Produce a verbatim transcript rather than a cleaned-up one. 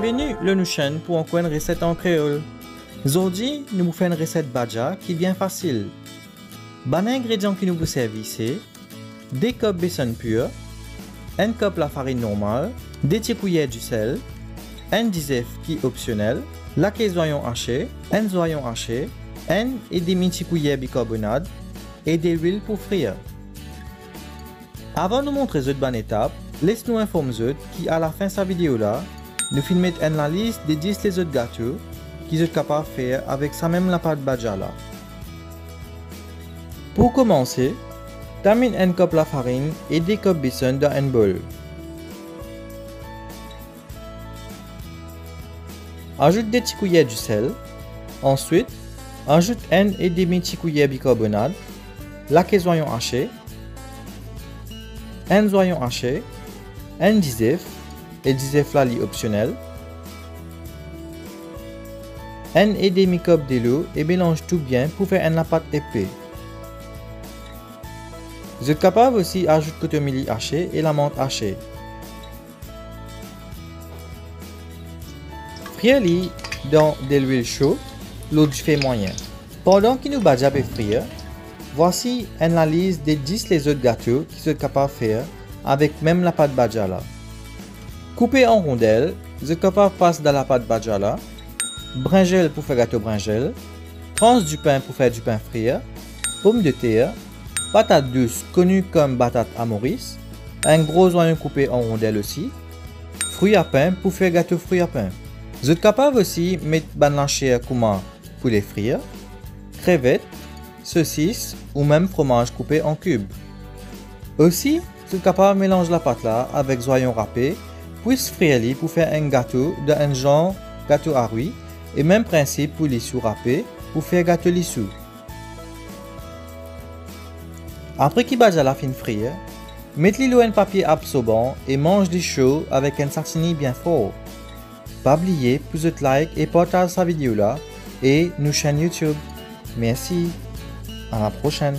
Bienveni lor nou senn pou ankor enn reset an kreol. Zordi, nou pou fer enn reset badja ki bien fasil. Bann ingredian ki nou pou servi se de kop besann pir, enn kop lafarinn normal, de ti kouyer disel, enn dizef ki opsionel, lake zwayon ase, enn zwayon ase, enn e demi ti kouyer bikarbonad e delwil pou frir. Avan nou montre zot bann etap, les nou inform zot ki alafin sa video la, nou finn met enn laliz de dis lezot gato ki zot kapav fer avek sa mem lapat badja la. Pou koumanse, taminn enn kop lafarinn e de kop besann dan enn bol. Azout de ti kouyer disel. Answit, azout enn e demi ti kouyer bikarbonad, lake zwayon ase, enn zwayon ase, enn dizef, e dizef la li opsionel, enn e demi kop delo e melanz tou bien pou fer enn lapat epe. Zot kapav osi azout kotomili ase e lamant ase. Frir li dan delwil so lor dife mwayin. Pandan ki nou badja pe frir, vwasi enn laliz de dis lezot gato ki zot kapav fer avek mem lapat badja la. Koupe an rondel, zot kapav pas dan lapat badja la, brinzel pou fer gato brinzel, trans dipin pou fer dipin frir, pomdeter, patat dous koni kom batat a Moris, enn gro zwayon koupe an rondel osi, fri apin pou fer gato fri apin. Zot kapav osi met bann laser kouma poule frir, krevet, sosis ou mem fromaz koupe an kib. Osi, zot kapav melanz lapat la avek zwayon rape, plis frir li pou fer enn gato dan enn zan gato a rwi, e mem prinsip pou lisou rape pou fer gato lisou. Apre ki badja la finn frir, met li lor enn papie absorban e manz li so avek enn satini bien for. Pa bliye pou zot like e partaz sa video la e nou senn YouTube. Mersi. A la prosenn.